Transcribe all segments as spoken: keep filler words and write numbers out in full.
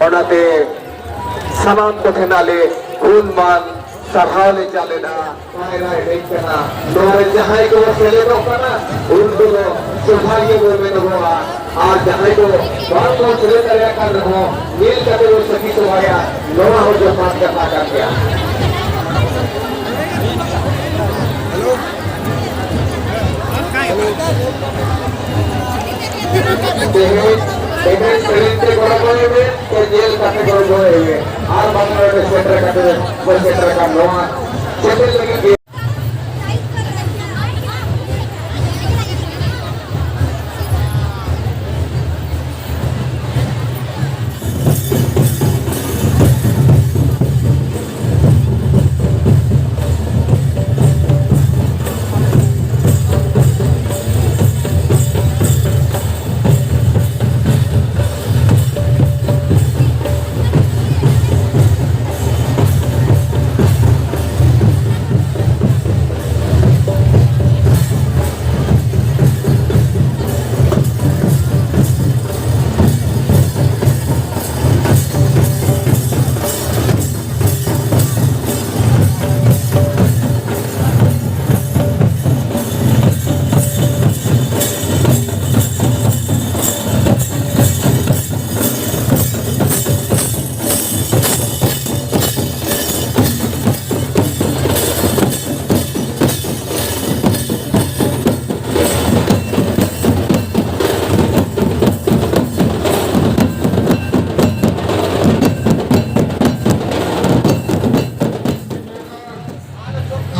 ᱚᱱᱟᱛᱮ ᱥᱟᱱᱟᱢ ᱠᱚ ᱴᱷᱮᱱ ᱟᱞᱮ ᱦᱩᱞ ᱢᱟᱦᱟ ᱥᱟᱨᱦᱟᱣ ᱞᱮ ᱪᱟᱞ ᱮᱫᱟ᱾ ᱯᱟᱭᱨᱟ ᱮᱱᱮᱡ ᱠᱟᱱᱟ᱾ ᱱᱚᱣᱟ ᱨᱮ ᱡᱟᱦᱟᱸᱭ ᱠᱚ ᱥᱮᱞᱮᱫᱚᱜ ᱠᱟᱱᱟ, ᱩᱱᱠᱩ ᱫᱚ ᱥᱚᱵᱷᱟᱜᱤᱭᱟᱹ ᱵᱚᱱ ᱢᱮᱱᱚᱜᱚᱜᱼᱟ᱾ ᱟᱨ ᱡᱟᱦᱟᱸᱭ ᱠᱚ ᱵᱟᱝ ᱵᱚᱱ ᱥᱮᱞᱮᱫ ᱫᱟᱲᱮᱭᱟᱜ ᱠᱟᱱ ᱨᱮᱦᱚᱸ, ᱧᱮᱞ ᱠᱟᱛᱮ ᱵᱚᱱ ᱥᱟᱹᱠᱷᱤ ᱥᱚᱵᱷᱟᱭᱟ, ᱱᱚᱣᱟ ᱦᱚᱸ ᱡᱚᱛᱷᱟᱛ ᱠᱟᱛᱷᱟ ᱠᱟᱱ ᱜᱮᱭᱟ᱾ ᱛᱮᱦᱮᱧ ᱮᱱᱮᱡ ᱥᱮᱨᱮᱧ ᱛᱮ ᱜᱚᱲᱚ ᱠᱚ ᱮᱢᱮᱫ, ᱥᱮ ᱧᱮᱞ ᱠᱟᱛᱮ ᱜᱚᱲᱚ ᱠᱚ ᱮᱢᱮᱫ, ᱟᱨ ᱵᱟᱝ ᱱᱚᱰᱮ ᱥᱮᱴᱮᱨ ᱠᱟᱛᱮ ᱠᱚ ᱥᱮᱴᱮᱨ ᱟᱠᱟᱱ ᱱᱚᱣᱟ ᱥᱮᱴᱮᱨ ᱞᱟᱹᱜᱤᱫ ᱜᱮ᱾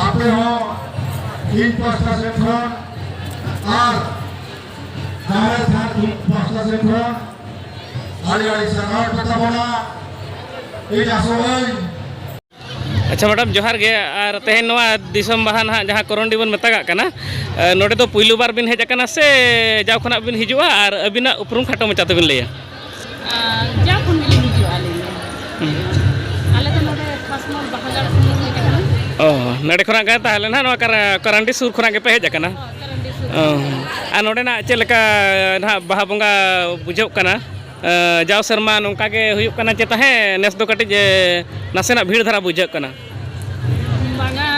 ᱟᱯᱮ ᱦᱚᱸ ᱤᱧ ᱯᱟᱥᱴᱟ ᱥᱮᱫ ᱠᱷᱚᱱ ᱟᱨ ᱡᱟᱦᱮᱨ ᱛᱷᱟᱱ ᱯᱟᱥᱴᱟ ᱥᱮᱫ ᱠᱷᱚᱱ ᱟᱹᱰᱤ ᱟᱹᱰᱤ ᱥᱟᱨᱦᱟᱣ ᱯᱮ ᱛᱟᱵᱚᱱᱟ᱾ ᱤᱧ ᱟᱥᱚᱜ ᱟᱹᱧ᱾ ᱟᱪᱪᱷᱟ ᱢᱮᱰᱟᱢ, ᱡᱚᱦᱟᱨ ᱜᱮ᱾ ᱟᱨ ᱛᱮᱦᱮᱧ ᱱᱚᱣᱟ ᱫᱤᱥᱚᱢ ᱵᱟᱦᱟ ᱱᱟᱦᱟᱜ ᱡᱟᱦᱟᱸ ᱠᱚᱨᱚᱱᱰᱤ ᱵᱚᱱ ᱢᱮᱛᱟᱜᱟᱜ ᱠᱟᱱᱟ, ᱮ, ᱱᱚᱰᱮ ᱫᱚ ᱯᱩᱭᱞᱩ ᱵᱟᱨ ᱵᱤᱱ ᱦᱮᱡ ᱟᱠᱟᱱᱟ ᱥᱮ ᱡᱟᱣ ᱠᱷᱚᱱᱟᱜ ᱵᱤᱱ ᱦᱤᱡᱩᱜᱼᱟ? ᱟᱨ ᱟᱹᱵᱤᱱᱟᱜ ᱩᱯᱨᱩᱢ ᱠᱷᱟᱴᱚ ᱢᱟᱪᱷᱟ ᱛᱮᱵᱤᱱ ᱞᱟᱹᱭᱟ᱾ ᱟᱨ ᱡᱟᱣ ᱠᱷᱚᱱ ᱜᱮᱞᱤᱧ ᱦᱤᱡᱩᱜᱼᱟ ᱟᱹᱞᱤᱧ ᱫᱚ᱾ ᱦᱩᱸ᱾ ᱟᱞᱮ ᱫᱚ ᱱᱚᱰᱮ ᱠᱷᱟᱥᱢᱚᱞ ᱵᱟᱦᱟᱜᱟᱲ ᱠᱷᱚᱱ ᱞᱤᱧ ᱦᱮᱡ ᱟᱠᱟᱱᱟ᱾ ᱚ, ᱱᱚᱰᱮ ᱠᱷᱚᱱᱟᱜ ᱜᱮ ᱛᱟᱦᱚᱞᱮ ᱱᱟᱦᱟᱜ ᱱᱚᱣᱟ ᱠᱟᱨᱟ-, ᱠᱟᱨᱟᱱᱰᱤ ᱥᱩᱨ ᱠᱷᱚᱱᱟᱜ ᱜᱮᱯᱮ ᱦᱮᱡ ᱟᱠᱟᱱᱟ? ᱦᱳᱭ, ᱠᱟᱨᱟᱱᱰᱤ ᱥᱩᱨ ᱚ, ᱠᱷᱚᱱ᱾ ᱟᱨ ᱱᱚᱰᱮᱱᱟᱜ ᱪᱮᱫ ᱞᱮᱠᱟ ᱱᱟᱦᱟᱜ ᱵᱟᱦᱟ ᱵᱚᱸᱜᱟ ᱵᱩᱡᱷᱟᱹᱜ ᱠᱟᱱᱟ? ᱮ, ᱡᱟᱣ ᱥᱮᱨᱢᱟ ᱱᱚᱝᱠᱟ ᱜᱮ ᱦᱩᱭᱩᱜ ᱠᱟᱱᱟ ᱪᱮ ᱛᱟᱦᱮᱸ, ᱱᱮᱥ ᱫᱚ ᱠᱟᱹᱴᱤᱡ, ᱮ, ᱱᱟᱥᱮᱱᱟᱜ ᱵᱷᱤᱲ ᱫᱷᱟᱨᱟ ᱵᱩᱡᱷᱟᱹᱜ ᱠᱟᱱᱟ? ᱵᱟᱝᱟ,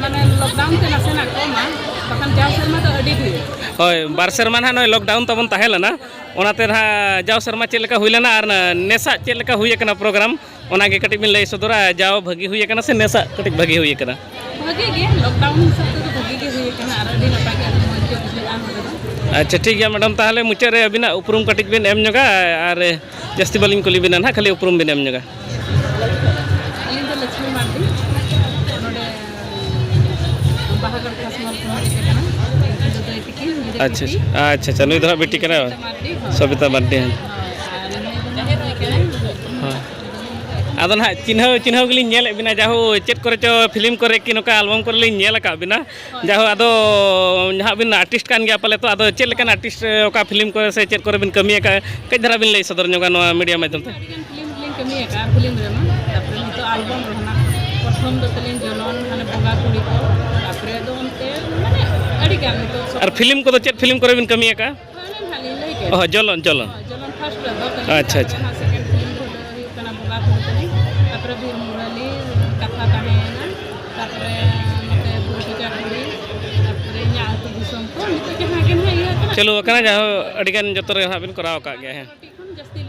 ᱢᱟᱱᱮ ᱞᱚᱠᱰᱟᱣᱩᱱ ᱛᱮ ᱱᱟᱥᱮᱱᱟᱜ ᱠᱚᱢᱟ, ᱵᱟᱠᱷᱟᱱ ᱡᱟᱣ ᱥᱮᱨᱢᱟ ᱫᱚ ᱟᱹᱰᱤ ᱵᱷᱤᱲ᱾ ᱦᱳᱭ, ᱵᱟᱨ ᱥᱮᱨᱢᱟ ᱱᱟᱦᱟᱜ ᱱᱚᱜᱼᱚᱭ ᱞᱚᱠᱰᱟᱣᱩᱱ ᱛᱟᱵᱚᱱ ᱛᱟᱦᱮᱸ ᱞᱮᱱᱟ, ᱚᱱᱟᱛᱮ ᱱᱟᱦᱟᱜ ᱡᱟᱣ ᱥᱮᱨᱢᱟ ᱪᱮᱫ ᱞᱮᱠᱟ ᱦᱩᱭ ᱞᱮᱱᱟ ᱟᱨ ᱱᱮᱥᱟᱜ ᱪᱮᱫ ᱞᱮᱠᱟ ᱦᱩᱭ ᱟᱠᱟᱱᱟ ᱯᱨᱳᱜᱨᱟᱢ, ᱚᱱᱟᱜᱮ ᱠᱟᱹᱴᱤᱡ ᱵᱤᱱ ᱞᱟᱹᱭ ᱥᱚᱫᱚᱨᱟ᱾ ᱡᱟᱣ ᱵᱷᱟᱹᱜᱤ ᱦᱩᱭ ᱟᱠᱟᱱᱟ ᱥᱮ ᱱᱮᱥᱟᱜ ᱠᱟᱹᱴᱤᱡ ᱵᱷᱟᱹᱜᱤ ᱦᱩᱭ ᱟᱠᱟᱱᱟ? ᱵᱷᱟᱹᱜᱤ ᱜᱮ, ᱞᱚᱠᱰᱟᱣᱩᱱ ᱦᱤᱥᱟᱹᱵ ᱛᱮᱫᱚ ᱵᱷᱟᱹᱜᱤ ᱜᱮ ᱦᱩᱭ ᱟᱠᱟᱱᱟ ᱟᱨ ᱟᱹᱰᱤ ᱱᱟᱯᱟᱭ ᱜᱮ, ᱟᱹᱰᱤ ᱢᱚᱡᱽ ᱜᱮ ᱵᱩᱡᱷᱟᱹᱜᱼᱟ ᱱᱚᱰᱮ ᱫᱚ᱾ ᱟᱪᱪᱷᱟ, ᱴᱷᱤᱠ ᱜᱮᱭᱟ ᱢᱮᱰᱟᱢ, ᱛᱟᱦᱚᱞᱮ ᱢᱩᱪᱟᱹᱫ ᱨᱮ ᱟᱹᱵᱤᱱᱟᱜ ᱩᱯᱨᱩᱢ ᱠᱟᱹᱴᱤᱡ ᱵᱤᱱ ᱮᱢ ᱧᱚᱜᱟ, ᱟᱨ ᱡᱟᱹᱥᱛᱤ ᱵᱟᱹᱞᱤᱧ ᱠᱩᱞᱤ ᱵᱤᱱᱟ ᱱᱟᱦᱟᱜ, ᱠᱷᱟᱹᱞᱤ ᱩᱯᱨᱩᱢ ᱵᱤᱱ ᱮᱢ ᱧᱚᱜᱟ᱾ ᱟᱹᱞᱤᱧ ᱫᱚ ᱞᱚᱪᱷᱢᱤ ᱢᱟᱨᱰᱤ, ᱱᱚᱰᱮ ᱵᱟᱦᱟᱜᱟᱲ ᱠᱷᱟᱥᱱᱚᱞ ᱠᱷᱚᱱᱟᱜ ᱦᱮᱡ ᱟᱠᱟᱱᱟ᱾ ᱩᱱᱠᱤᱱ ᱫᱚ ᱫᱟᱹᱭ ᱛᱟᱹᱠᱤᱱ, ᱩᱱᱤ ᱫᱚ ᱟᱪᱪᱷᱟ, ᱵᱤᱴᱤ᱾ ᱟᱪᱪᱷᱟ, ᱟᱪᱪᱷᱟ, ᱱᱩᱭ ᱫᱚ ᱦᱟᱸᱜ ᱵᱤᱴᱤ ᱠᱟᱱᱟᱭ ᱵᱟᱝ? ᱥᱚᱵᱤᱛᱟ ᱢᱟᱨᱰᱤ, ᱦᱮᱸ᱾ ᱦᱳᱭ, ᱟᱨ ᱱᱩᱭ ᱫᱚ ᱦᱟᱸᱜ ᱫᱟᱹᱭ ᱠᱟᱱᱟᱭ᱾ ᱦᱳᱭ᱾ ᱟᱫᱚ ᱱᱟᱦᱟᱜ ᱪᱤᱱᱦᱟᱹᱣ, ᱪᱤᱱᱦᱟᱹᱣ ᱜᱮᱞᱤᱧ ᱧᱮᱞᱮᱫ ᱵᱤᱱᱟ, ᱡᱟᱦᱳ ᱪᱮᱫ ᱠᱚᱨᱮ ᱪᱚ ᱯᱷᱤᱞᱢ ᱠᱚᱨᱮ ᱠᱤ ᱱᱚᱝᱠᱟ ᱟᱞᱵᱟᱢ ᱠᱚᱨᱮ ᱞᱤᱧ ᱧᱮᱞ ᱟᱠᱟᱫ ᱵᱤᱱᱟ᱾ ᱦᱳᱭ᱾ ᱡᱟᱦᱳ ᱟᱫᱚ ᱱᱟᱦᱟᱜ ᱵᱤᱱ ᱟᱨᱴᱤᱥᱴ ᱠᱟᱱ ᱜᱮᱭᱟ ᱯᱟᱞᱮ, ᱛᱚ ᱟᱫᱚ ᱪᱮᱫ ᱞᱮᱠᱟᱱ ᱟᱨᱴᱤᱥᱴ, ᱚᱠᱟ ᱯᱷᱤᱞᱢ ᱠᱚᱨᱮ ᱥᱮ ᱪᱮᱫ ᱠᱚᱨᱮ ᱵᱤᱱ ᱠᱟᱹᱢᱤ ᱟᱠᱟᱫᱼᱟ, ᱠᱟᱹᱡ ᱫᱷᱟᱨᱟ ᱵᱤᱱ ᱞᱟᱹᱭ ᱥᱚᱫᱚᱨ ᱧᱚᱜᱟ ᱱᱚᱣᱟ ᱢᱤᱰᱤᱭᱟ ᱢᱟᱫᱽᱫᱷᱚᱢ ᱛᱮ? ᱟᱹᱰᱤᱜᱟᱱ ᱯᱷᱤᱞᱢ ᱨᱮᱞᱤᱧ ᱠᱟᱹᱢᱤ ᱟᱠᱟᱫᱼᱟ, ᱯᱷᱤᱞᱢ ᱨᱮᱢᱟ᱾ ᱛᱟᱨᱯᱚᱨᱮ ᱱᱤᱛᱚᱜ ᱟᱞᱵᱟᱢ ᱨᱮᱦᱚᱸ ᱱᱟᱜ ᱯᱨᱚᱛᱷᱚᱢ ᱫᱚ ᱛᱟᱹᱞᱤᱧ ᱡᱚᱞᱚᱱ, ᱢᱟᱱᱮ ᱵᱚᱸᱜᱟ ᱠᱩᱲᱤ ᱠᱚ, ᱛᱟᱨᱯᱚᱨᱮ ᱫᱚ ᱚᱱᱛᱮ ᱢᱟᱱᱮ ᱟᱹᱰᱤᱜᱟᱱ ᱱᱤᱛᱚᱜ ᱥᱚ- ᱟᱨ ᱯᱷᱤᱞᱢ ᱠᱚᱫᱚ ᱪᱮᱫ ᱯᱷᱤᱞᱢ ᱠᱚᱨᱮ ᱵᱤᱱ ᱠᱟᱹᱢᱤ ᱟᱠᱟᱫᱼᱟ? ᱦᱳᱭ, ᱚᱱᱮ ᱱᱟᱜ ᱞᱤᱧ ᱞᱟᱹᱭ ᱠᱮᱫ᱾ ᱚ, ᱡᱚᱞᱚᱱ, ᱡᱚᱞᱚᱱ᱾ ᱦᱳᱭ, ᱡᱚᱞᱚᱱ ᱯᱷᱟᱥᱴ ᱨᱮᱫᱚ ᱛᱟᱹᱞᱤᱧ, ᱟᱪᱪᱷᱟ, ᱛᱟᱨᱯᱚᱨᱮ ᱟᱪᱪᱷᱟ᱾ ᱱᱟᱜ ᱥᱮᱠᱮᱱᱰ ᱯᱷᱤᱞᱢ ᱨᱮᱫᱚ ᱦᱩᱭᱩᱜ ᱠᱟᱱᱟ ᱵᱚᱸᱜᱟ ᱠᱩᱲᱤ ᱛᱟᱹᱞᱤᱧ, ᱛᱟᱨᱯᱚᱨᱮ ᱵᱤᱨ ᱢᱩᱨᱟᱹᱞᱤ, ᱠᱟᱛᱷᱟ ᱛᱟᱦᱮᱸᱭᱮᱱᱟ, ᱛᱟᱨᱯᱚᱨᱮ ᱱᱚᱛᱮ ᱵᱩᱨᱩ ᱠᱚᱪᱟ ᱠᱩᱲᱤ, ᱛᱟᱨᱯᱚᱨᱮ ᱤᱧᱟᱹᱜ ᱟᱹᱛᱩ ᱫᱤᱥᱚᱢ ᱠᱚ, ᱱᱤᱛᱚᱜ ᱡᱟᱦᱟᱸ ᱜᱮ ᱱᱟᱜ ᱤᱭᱟᱹ ᱠᱟᱱᱟ᱾ ᱪᱟᱹᱞᱩ ᱟᱠᱟᱱᱟ, ᱡᱟᱦᱟᱸ ᱟᱹᱰᱤᱜᱟᱱ ᱡᱚᱛᱚ ᱨᱮ ᱦᱟᱸᱜ ᱵᱤᱱ ᱠᱚᱨᱟᱣ ᱟᱠᱟᱫ ᱜᱮᱭᱟ, ᱦᱮᱸ᱾ ᱠᱟᱹᱴᱤᱡ ᱠᱷᱚᱱ ᱡᱟᱹᱥᱛᱤ